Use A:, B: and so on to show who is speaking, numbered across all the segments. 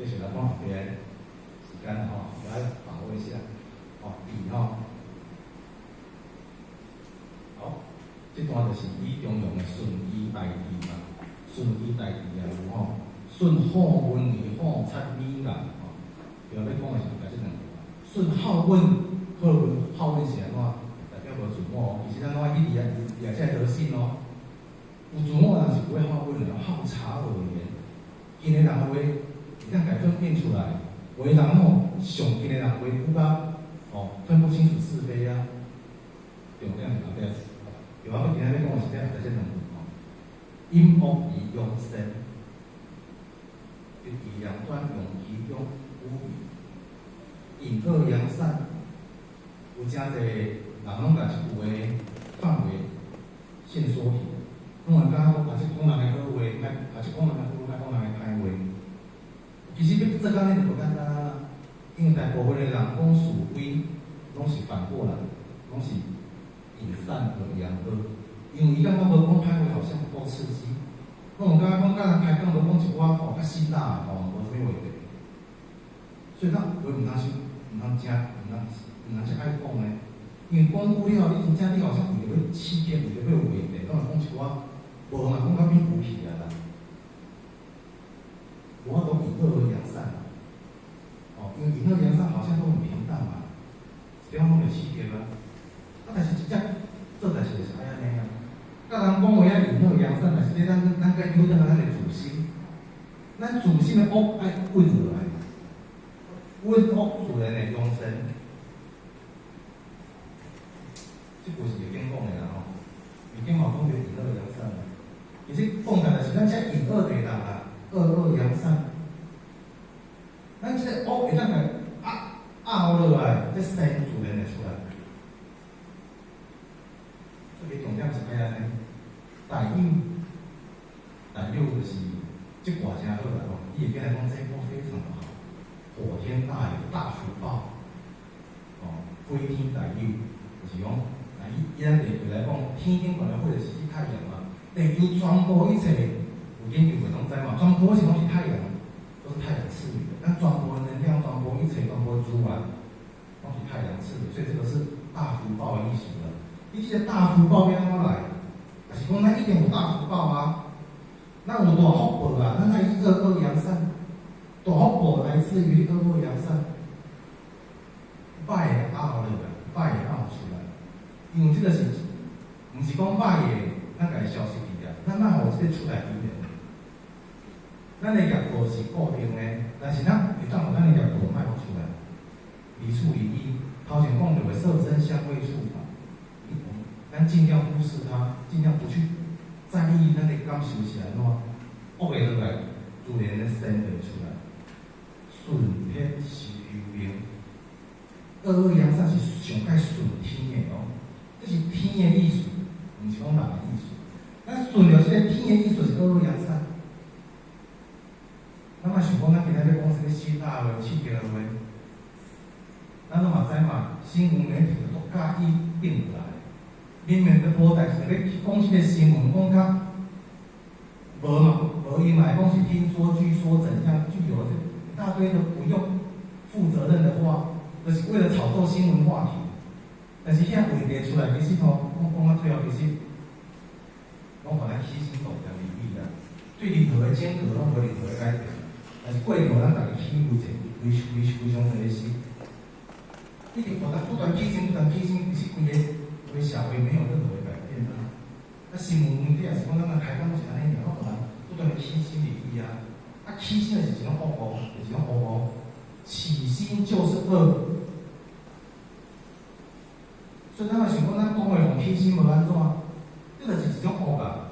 A: 繼續來講後壁時間吼，來把握一下，哦，字吼。好，這段就是以中庸的順其大智嘛，順其大智也有吼，順好問而好察美啦，吼。對啊，欲講的是這兩個。順好問，好問好問是按怎？代表無自我。其實咱攏愛去掠掠這個德性哦。有自我的人是不會好問的，好察惡言。近的人的話，會當共分辨出來。有的人吼，上近的人話，久甲哦分不清楚是非啊。重點是後壁，對啊，我今仔欲講的是這後壁這兩句吼。隱惡而揚善，一體兩端，用其中無異。隱惡揚善，有誠濟人攏共一句話範圍限縮去，攏會感覺講啊，這講人的好話，莫啊這講人的好話，莫講人的歹話。其實欲做到按呢就無簡單啊，因為大部分的人講是非，攏是反過來，攏是隱善而揚惡。因為伊感覺無講歹話好像不夠刺激，攏有感覺講佮人開講無講一寡吼較辛辣的吼，無啥物話題。所以咱話毋通傷，毋通誠，毋通毋通遮愛講呢。因為講久了後，你真正你好像為著欲刺激，為著欲有話題，攏會講一寡無嘛，講到變無去啊啦。無法度隱惡而揚善，哦，因為隱惡揚善好像都很平淡嘛，一點攏袂刺激啊。啊，但是真正做代誌就是愛按呢啊。佮人講話愛隱惡揚善，但是這咱咱該扭轉咱的自心，咱自心的惡愛穩落來，穩惡自然會揚善。這句是易經講的啦吼，易經嘛講著隱惡揚善啊。其實講起來是咱這隱惡的人啊，惡惡揚善。咱這個惡會當共壓壓落來，這善自然會出來。所以重點是愛按呢，大有，大有就是這卦誠好啦吼，伊會變來講這卦非常的好，火天大有，大福報，哦，飛天大有，就是講，啊以以咱地球來講，天頂懸的火就是太陽嘛，地球全部一切有研究的攏知嘛，全部是攏是太陽，都是太陽賜予的。咱全部的能量，全部一切，全部資源，攏是太陽賜予，所以這個是大福報的意思啦。你這個大福報欲按怎來？就是講咱一定有大福報啊！咱有大福報啊！咱愛惡惡揚善，大福報來自於惡惡揚善，歹的壓落來，歹的壓出來。因為這個是，毋是講歹的，咱共伊消失去啊！咱莫予這個出來因緣。咱的業報是固定的，但是咱會當予咱的業報莫予出來。離處離意，頭前講著的色聲香味觸法，咱盡量忽視它，盡量不去在意咱的感受是按怎，惡的落來，自然的善就會出來。順天修命，惡惡揚善是上蓋順天的哦，這是天的意思，毋是講人的意思。咱順著這個天的意思是惡惡揚善。咱莫想講，咱今仔欲講啥物辛辣話、刺激的話，咱攏嘛知嘛，新聞媒體都佮意變落來。明明都無代誌，欲去講這個新聞，講較無嘛，無伊嘛會講是聽說、據說怎樣，具有這一大堆的不用負責任的話，就是為了炒作新聞話題。但是遐話題出來，其實吼，講講到最後，其實攏予咱起心動念離彼啦，對任何的間隔攏無任何的改變。但是過頭，咱家己起有一個非非非常濟的心，一直不斷不斷起心，不斷起心，其實規個規個社會沒有任何的改變啊。啊，新聞媒體也是講，咱若開講是按呢爾，我予人不斷的起心離彼啊。啊，起心的是一種惡報，就是一種惡報。起心就是惡。所以咱若想講，咱講話予起心無按怎，這就是一種惡啊。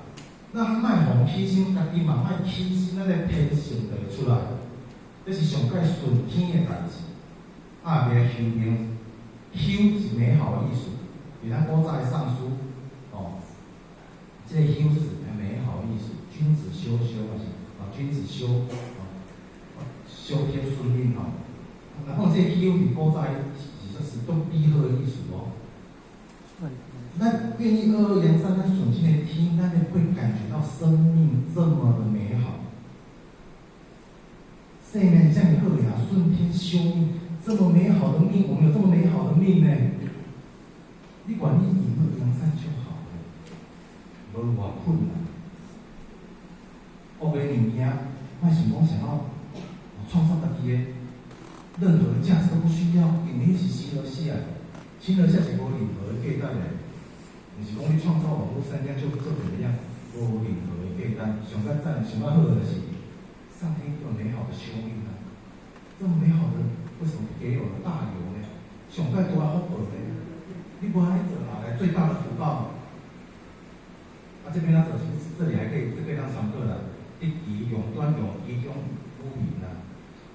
A: 咱莫予起心，家己嘛莫起心，咱的天性就會出來。這是上蓋順天的代誌。啊，袂修命，修是美好的意思。佇咱古早的尚書，哦，這個修是指美好的意思。君子修修還是啊？君子修啊，修天順命吼。若講這個修佇古早是說是足美好的意思哦。咱願意惡惡揚善，咱順這個天，咱會感覺到生命這麼的美好。生命是這麼好呀，順天修命，這麼美好的命，我們有這麼美好的命呢？你願意隱惡揚善就好了，無偌困難。學個物件，莫想講想要創造家己的任何的價值都不需要，因為彼是形而下，形而下是無任何的價值的，毋是講你創造網路三家就怎麼樣，無任何的價值。上較讚、上較好的就是上天這麼美好的修命啊，這麼美好的，為什麼不給我們大有呢？上蓋大福報呢？你無按呢做，哪來最大的福報？啊，這邊要走，這裡還可以，這可以當常課的。一體兩端有一用無明啊，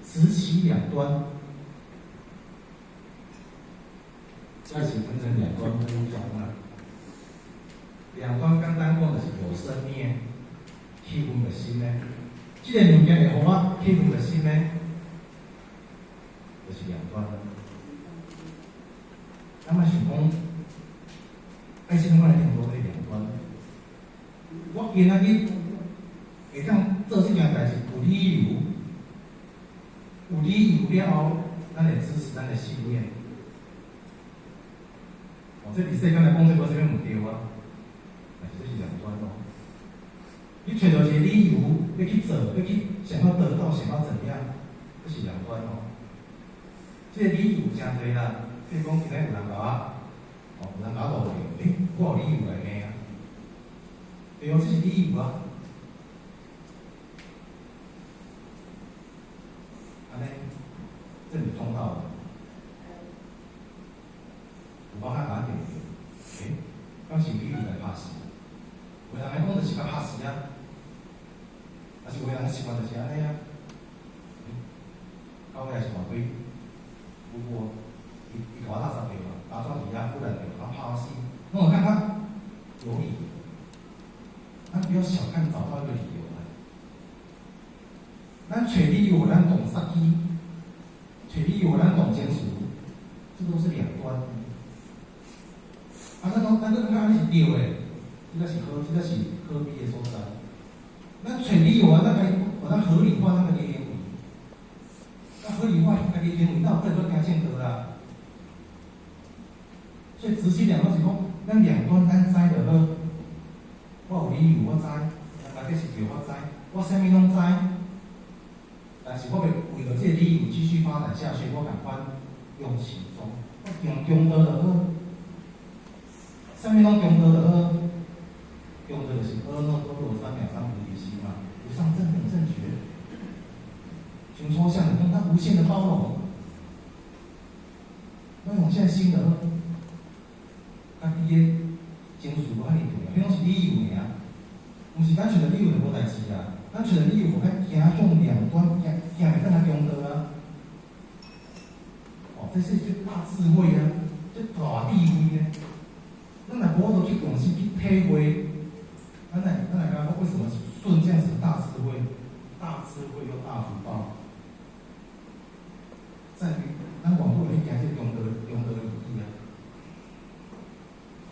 A: 執其兩端，這是分成兩端不同啊。兩端簡單講就是有生滅，氣分的心呢。這個物件會予我氣分的心呢，就是兩端。咱莫想講，愛啥物我來聽多這兩端。我今仔日會當做這件代誌，有理由，有理由了後，咱會支持咱的信念。哦，這佇世間來講，這無啥物毋對啊，但是這是兩端咯。你揣著一個理由，欲去做，欲去想要得到，想要怎樣，這是兩端哦。這個理由誠濟啦，譬如講今日有人共我，哦，有人共我誤會，欸，我有理由來罵啊。對哦，這是理由啊。按呢，這就撞到了。有法較簡單，欸，敢是理由來拍死？有人來講就是共拍死啊，還是有的人習慣就是按呢啊。到尾也是換開，不過伊共我垃圾掉啊，打轉佇遐，忽然就共我拍死，攏會感覺有理。咱不要小看找到一個理由來。咱揣理由，咱動殺機；揣理由，咱動情緒，這都是兩端。啊，咱攏咱閣感覺按呢是對的，這才是可，這才是可悲的所在。咱揣理由啊，咱家己，予咱合理化咱家己的行為，咱合理化家己的行為，哪有可能閣行正道啦？所以執其兩端是講，咱兩端咱知就好。我有理由，我知，人家這是對，我知，我啥物攏知。但是我欲為著這個理由繼續發展下去，我仝款用其中，我用中道就好，啥物攏中道就好，中道就是阿耨多羅三藐三菩提心嘛，無上正等正覺。像抽象的，講它無限的包容，咱用這個心就好，家己的情緒無遐爾重要，彼攏是理由爾，毋是咱揣著理由就無代誌啊。咱揣著理由，予咱行向兩端，行行袂轉來中道啊！哦，這是一大智慧啊，這大智慧呢。咱若無法度去用心去體會，咱來講，為什麼順這樣子大智慧？大智慧又大福報，在於咱網路去行這中道中道義啊。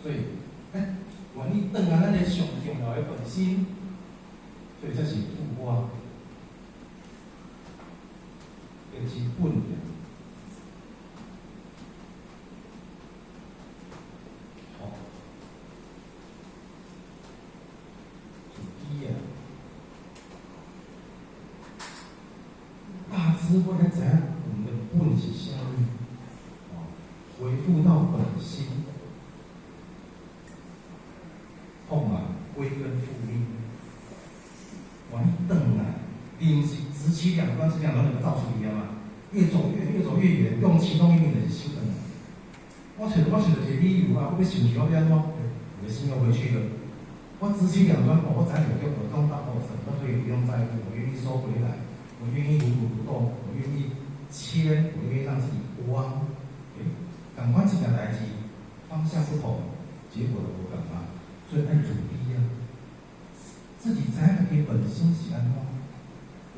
A: 所以，欸，願意轉來咱的上重要的本心，所以這是自我的基本的。好，自己啊，大智慧才知影我們的本是啥物，哦，回復到本心，放啊，歸根復命，願意轉來，你毋是執其兩端，執兩端就走出去啊嘛？越走越遠，用其中一面就是收轉來。我揣著一個理由啊，我欲生氣，我欲按怎？我的心又回去了。我執其兩端，我知影就叫中道，我什麼都可以不用在乎，我願意收回來，我願意如如不動，我願意謙，我願意讓自己光。欸，仝款一件代誌，方向不同，結果都無仝啊。所以愛主力啊，自己知影家己本心是按怎，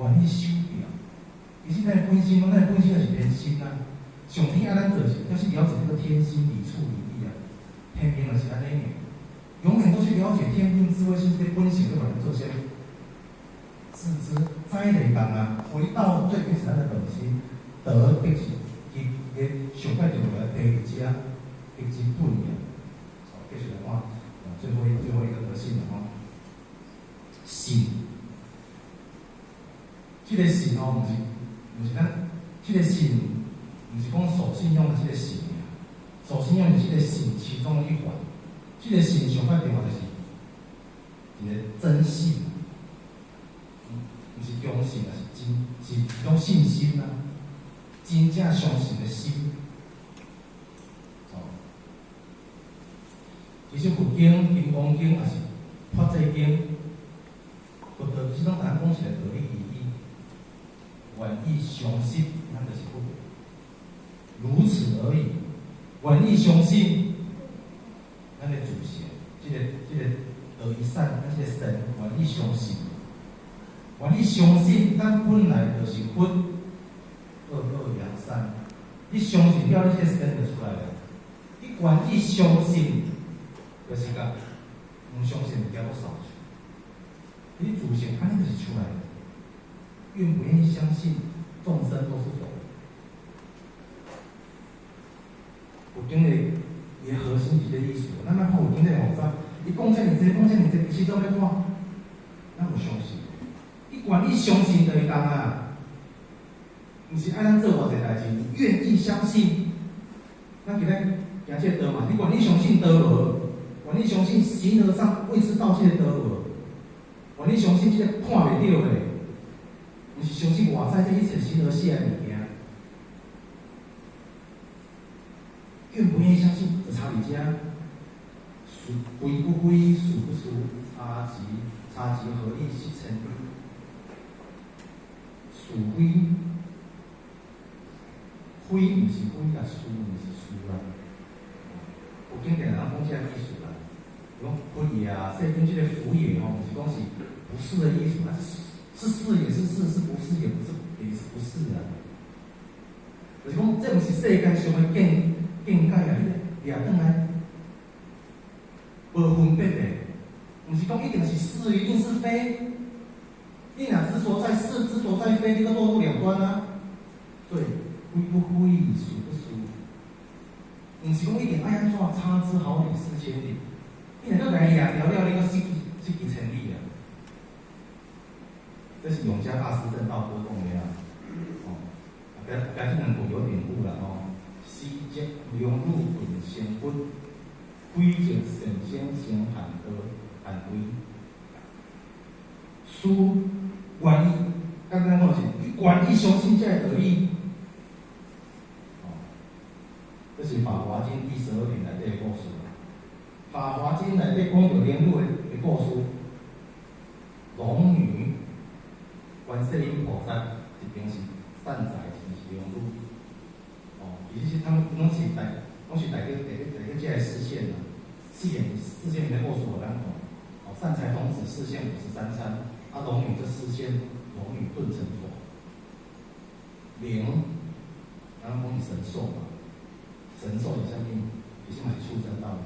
A: 願意修掉。其實咱的本心，咱的本心就是天心啊。上天愛咱做是，要去了解這個天心理處理地啊。天命就是按呢爾，永遠都去了解天命智慧心這個本性，欲予咱做啥物。自知知就當啊，回到最原始咱的本心，德德是伊伊上蓋重要的第一隻，德之本也。好，繼續來看，最後一個德性了吼。信，這個信吼，毋是咱，這個信，毋是講守信用的這個信，守信用是這個信其中的一環。這個信上蓋重要就是一個真信，毋是忠信啊，是真是一種信心啊，真正相信的心。哦，其實佛經、金剛經，抑是法界經，佛陀其實攏共咱講一個道理而已。願意相信，咱就是佛，如此而已。願意相信，咱的祖先，這個道一善，咱這個神，願意相信，願意相信，咱本來就是佛，惡惡揚善。你相信了，你這個神就出來了。你願意相信，就是共毋相信物件攏掃除。你自信按呢就是出來了。願不願意相信眾生都是佛？佛經的伊的核心是這個意思。咱莫看佛經這個複雜，伊講遮爾濟，講遮爾濟，其實總欲看，咱有相信。你願意相信就會當啊，毋是愛咱做偌濟代誌，你願意相信，咱今日行這個道嘛，你願意相信道無？願意相信形而上未知道這個道無？願意相信這個看袂著的？毋是相信外在這一切形而下的物件，願不願意相信？就差佇遮，是非不非，是不是？差之差之毫厘，失千里。是非，非毋是非啦，是毋是是啦。佛經定人講這個意思啦，講非也啊，世尊這個非也吼，毋是講是不是的意思，啊是。是是也是是，是不是也不是，也是不是啊？就是講，這毋是世間上的見解啊！你掠轉來，無分別的，毋是講一定是是，一定是非。你若執着在是，執着在非，你閣落入兩端啊。所以非不非，是不是？毋是講一定愛按怎，差之毫厘，失千里。你若閣共伊掠著了，你閣失去千里啊！這是永嘉大師證道歌講的啊，哦，啊，加這兩句有典故啦吼。死則龍女頓成佛，鬼則神仙成玄道玄位。師願意，簡單講是，你願意相信這個道理。哦，這是《法華經》第12品內底的故事。《法華經》內底講著蓮女的故事，龍女。觀世音菩薩一邊是善財，一邊是龍女。哦，其實是他們攏是帶去這個示現啦，示現的故事予咱看。哦，善財童子示現53參，啊，龍女這示現龍女頓成佛。靈，咱講是神獸嘛，神獸是啥物？其實嘛是畜生道，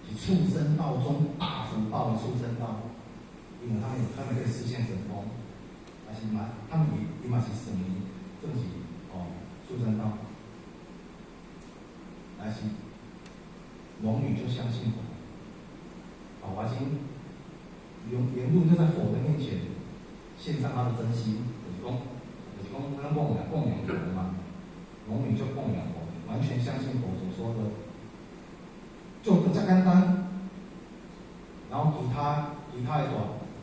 A: 是畜生道中大福報的畜生道，因為他們可以示現神通。但是嘛，他們伊嘛是算伊，算是哦畜生道，但是龍女就相信佛，法華經，沿路就在佛的面前獻上他的真心，就是講，咱供養佛嘛，龍女就供養佛，完全相信佛所說的，就這簡單，然後其他的大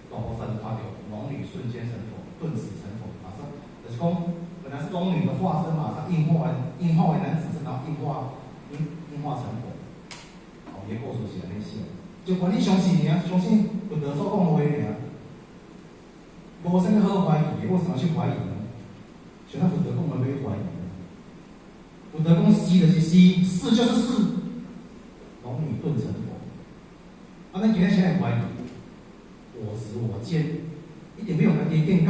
A: 菩薩就看著龍女瞬間成佛。頓時成佛，馬上就是講，本來是龍女的化身，馬上應化為男子身，然後應化成佛。哦，伊故事是按呢寫，就願意相信爾，相信佛陀所講的話爾，無啥物好懷疑的，為什麼去懷疑呢？像咱佛陀講的，欲懷疑呢？佛陀講是就是是，是就是是，龍女頓成佛。啊，咱今日啥會懷疑？我執我見，一定欲用家己的見解，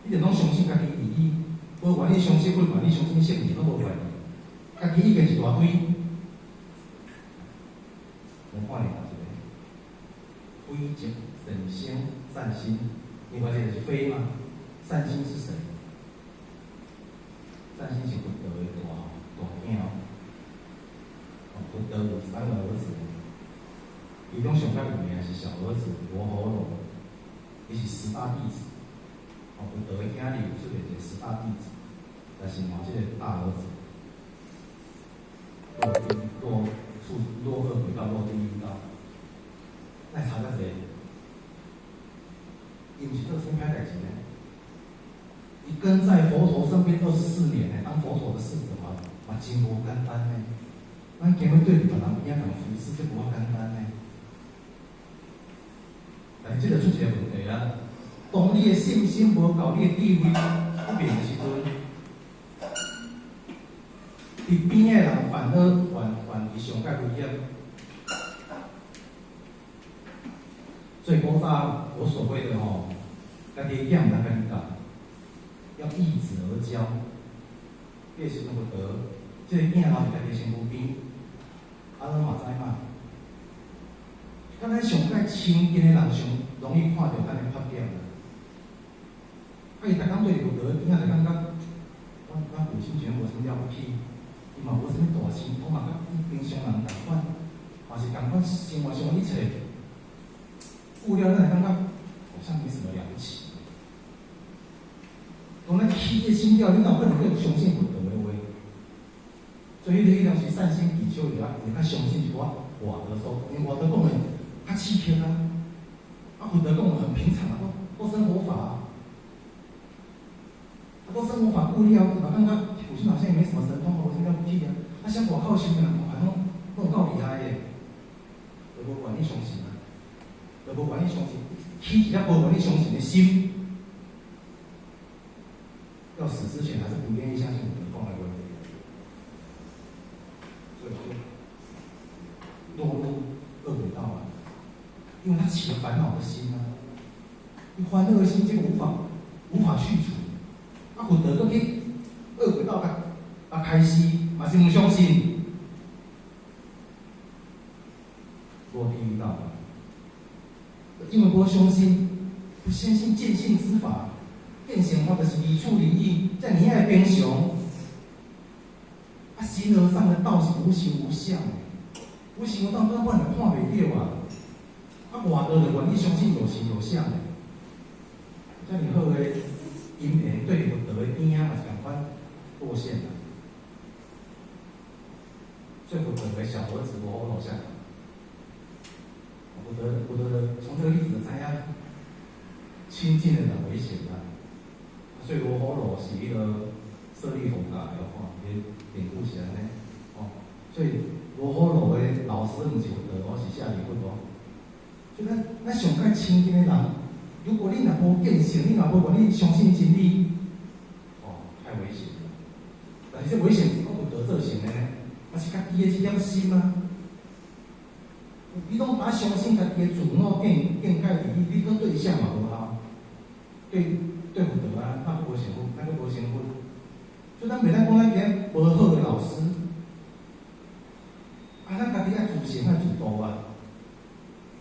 A: 一定攏相信家己的義理，無願意相信，不願意相信聖義，攏無懷疑，家己意見一大堆。我看你一個，非則善心、善心，另外一个是非嘛？善心是誰？善心是佛陀的大大囝哦。佛陀有三個兒子，其中上較有名是小兒子羅睺羅，伊是十大弟子。哦，佛陀的囝兒有出現一個十大弟子，但是嘛，這個大兒子落地落處落惡鬼道，落地獄道，那差遮濟？伊毋是做啥物歹代誌呢？伊跟在佛陀身邊24年呢，當佛陀的侍者嘛，嘛真無簡單呢。咱今日對別人邊仔共服侍，這無遐簡單呢。但是這個出一個問題啊，當你的信心無夠，你的智慧不明的時陣，佇邊的人反而反而上較危險。所以古早我所謂的吼，家己的囝毋通家己教，要易子而教。彼個時陣佛陀，這個囝留佇家己身軀邊，啊，咱嘛知嘛。敢咱上較親近的人上容易看著咱的缺點啦。啊，伊逐工對著佛陀邊仔就感覺，我父親覺得無啥物了不起，伊嘛無啥物大神通嘛，佮平常人仝款，嘛是仝款生活上的一切。過了，咱會感覺好像沒什麼了不起。當咱起這個心了，你哪有可能會相信佛陀的話？所以，彼當時善心比丘就較相信一寡外道說，因為外道講的較刺激啊，啊佛陀講的很平常啊，過生活法啊，啊過生活法過了，伊嘛感覺父親好像也沒什麼神通，無啥物了不起啊，啊像外口修的人，還攏攏有夠厲害的，就無願意相信啊，就無願意相信，起一粒無願意相信的心，要死之前還是不願意相信佛陀講的話，所以就落入惡鬼道啊，因為他起了煩惱的心啊，伊煩惱的心這個無法去除，啊佛陀閣去惡鬼道共開示，嘛是毋相信，落地獄道，因為無相信，不相信見性之法，見性法就是離處離異，遮爾仔的平常，啊，形而上的道是無形無相的，無形無相，咱本來看袂著啊，啊，外道就願意相信有形有相的，遮爾好的因緣對佛陀的邊仔嘛是仝款墮陷啦，所以佛陀的小兒子羅睺羅下，佛陀從這個例子就知影，親近的人危險啊，所以羅睺羅是彼個舍利弗教的吼，伊典故是按呢，哦，所以羅睺羅的老師毋是佛陀，是舍利弗哦。所以咱上較親近的人，如果你若無見性，你若無願意相信真理，哦，太危險了。但是這危險是講佛陀造成的呢，嘛是家己的這點心啊。你攏把相信家己的自我見解佇你，你閣對象嘛無效，對佛陀啊，那閣無成佛，那閣無成佛。所以咱袂當講咱今日無好的老師，啊，咱家己愛自省愛自度啊。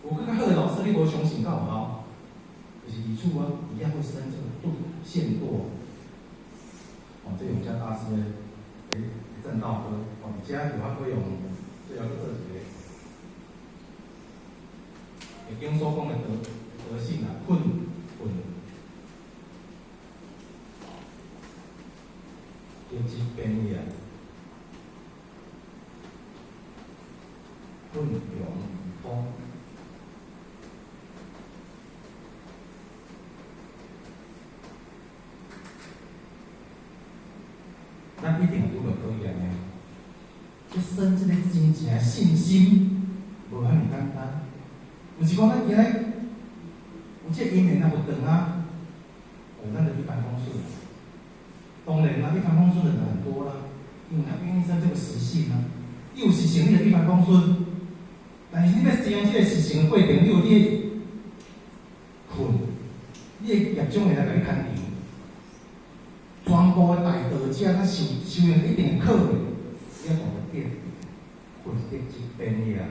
A: 有閣較好的老師，你無相信，敢有效？就是離處啊，一樣會生這個墮陷墮。哦，這永嘉大師的證道歌，哦，佇遮有法閣用，最後閣做一個。會經所講的德性啊，困困，得之變異啊，困容通。咱一定會拄著考驗的，這生這個真正的信心，無遐爾簡單。毋是講咱今日有這個因緣啊，有長啊，哦，咱就一帆風順。當然啦，一帆風順的人很多啦，因為他願意生這個實性啊。你有實性，你就一帆風順。但是你欲生這個實性的過程，你有你的困，你的業障會來共你牽連。全部的大道者，咱修修行一定會考的，你愛懂得辨別，分別之辨啊。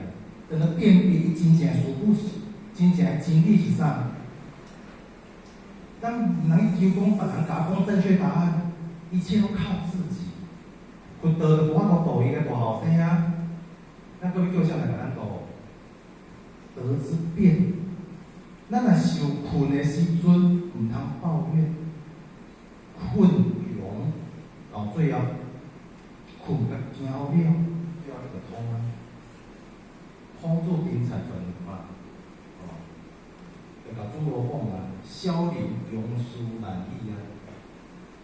A: 等到辨別伊真正師父，真正的真理是啥？咱毋通去求講別人共講正確答案，一切都靠自己。佛道就無法度度伊個大後生啊，咱閣欲叫啥來共咱度？德之變。咱若受困的時陣，毋通抱怨，困窮到最後，困甲驚了，最後就通啊。空住頂禪傳嘛，哦，就共祖羅講啊，蕭林庸俗難易啊。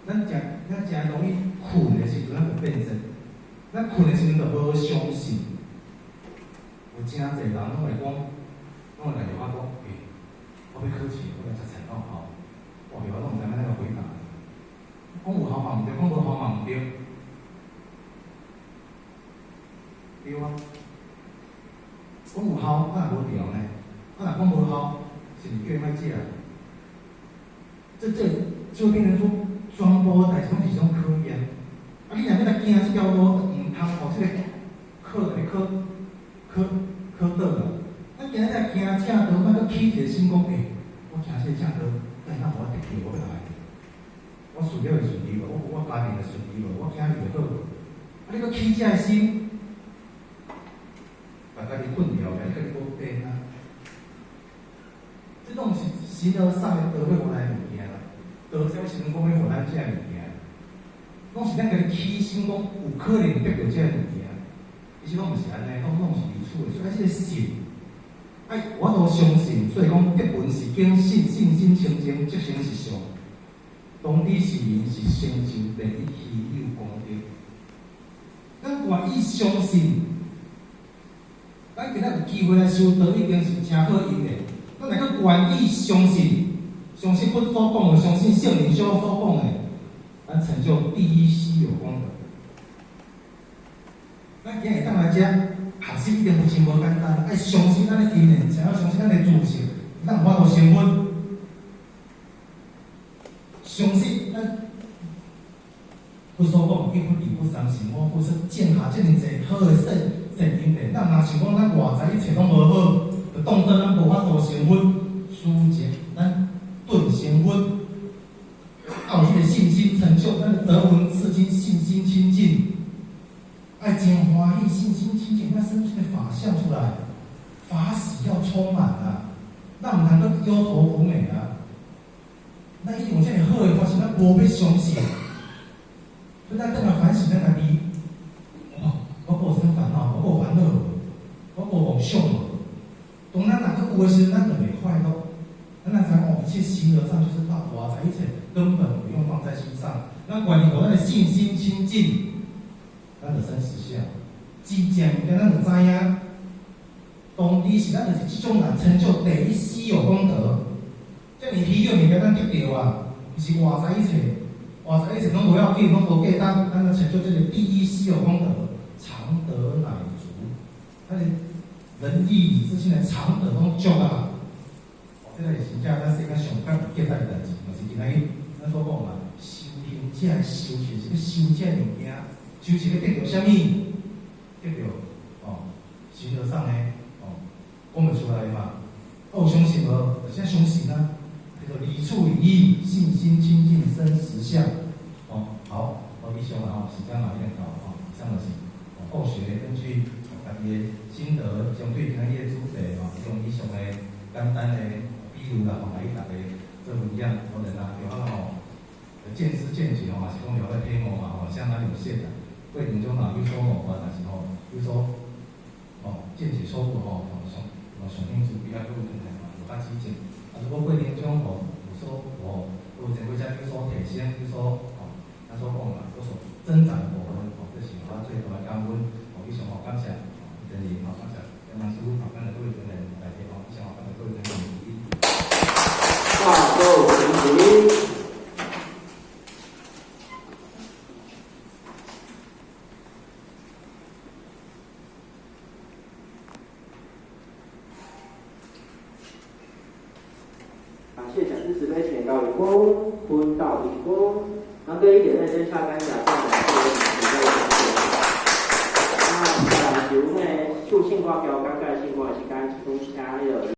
A: 咱誠容易困的時陣，咱就變成，咱困的時陣就無相信。有誠濟人攏會講，攏會共電話講，欸，我欲考試，我欲食菜到吼，我我攏毋知影按怎回答。講有效嘛毋對，講無效嘛毋對，對啊。講有效，啊若無著呢？啊若講無效，是毋是叫伊莫食？這就變成說，全部的代誌攏是種考驗。啊，你若欲來行這條路，毋通予這個考共你考考考倒啦。咱今日來行正道，莫閣起一個心講，欸，我行這個正道，等下予我得著，我欲來。我事業會順利無？我家庭會順利無？我囝兒會好無？啊，你閣起這个心，把家己困掉，你家己無變啊。這種是形而上的道欲予咱的物件啦，道啥物時陣講欲予咱這个物件，攏是咱家己起心講有可能得著這个物件，其實攏毋是按呢，攏是離處的。所以這個信，愛我都相信，所以講德聞是經信，信心清淨，則成實相。當知是人是成就第一稀有功德。咱願意相信，咱今仔有機會來修道，已經是誠好因緣。咱若閣願意相信，相信佛所講的，相信聖人所講的，咱成就第一稀有功德。咱今日會當來遮學習，一定有真無簡單。愛相信咱的因緣，誠愛相信咱的知識，咱有法度成佛。相信咱佛所講，一佛二佛三聖五佛，說種下遮爾濟好的善善因緣。咱若想講咱外在一切攏無好，就當做咱無法度成佛，輸錢咱頓成佛。啊，有這個信心成就，咱的得聞是經信心清淨，愛真歡喜，信心清淨，咱生出個法相出來，法喜要充滿啊，咱毋通閣憂頭苦臉啊。咱一定有遮爾好的發現，咱無欲相信，所以咱轉來反省咱家己，哦，我閣有生煩惱，我閣有煩惱無？我閣有妄想無？當咱若閣有的時陣，咱就袂快樂。咱若知哦，一切形而上就是道，外在一切根本不用放在心上。咱願意予咱的信心清淨，咱就生實相。真正物件咱就知影，當知是咱就是這種人成就第一稀有功德。遮爾稀有物件咱得著啊，毋是外在一切，外在一切攏無要緊，攏無價值，咱就成就這個第一稀有功德，常得乃足。咱的仁義禮智信的常得攏足啊！哦，這個是真正咱世間上較有價值的代誌，嘛是今仔日咱所講嘛，修行者修行是欲修這個物件，修是欲得著啥物？得著哦，形而上的哦，講袂出來嘛。我有相信無？就是相信啊。叫做離處離義，信心清淨生實相。哦，好，我以上啦吼，時間嘛已經到吼，以上就是後學根據家己的心得，針對今仔日的主題吼，用以上的簡單的比喻啦吼，來與大家做分享。當然啦，對我吼，見知見解吼，也是講了解體悟嘛吼，相當有限啦。過程中若有所冒犯，也是吼有所哦見解錯誤吼，上上天慈悲啊，各位同學嘛，有較指正。啊，如果過程中吼有所吼有前幾只有所提升，有所吼，咱所講嘛，有所增長的部分吼，這是我最大的感恩。吼，以上吼感謝，吼，真是吼感謝，楊老師，吼，感謝各位同仁大家吼，以上吼感謝各位同仁。
B: 大壽全體。感謝講師慈悲顯道有功，坤道有功。那各一點認真下班講，上來是那接下來由那秀慶掛標，尷尬性掛是剛從加了。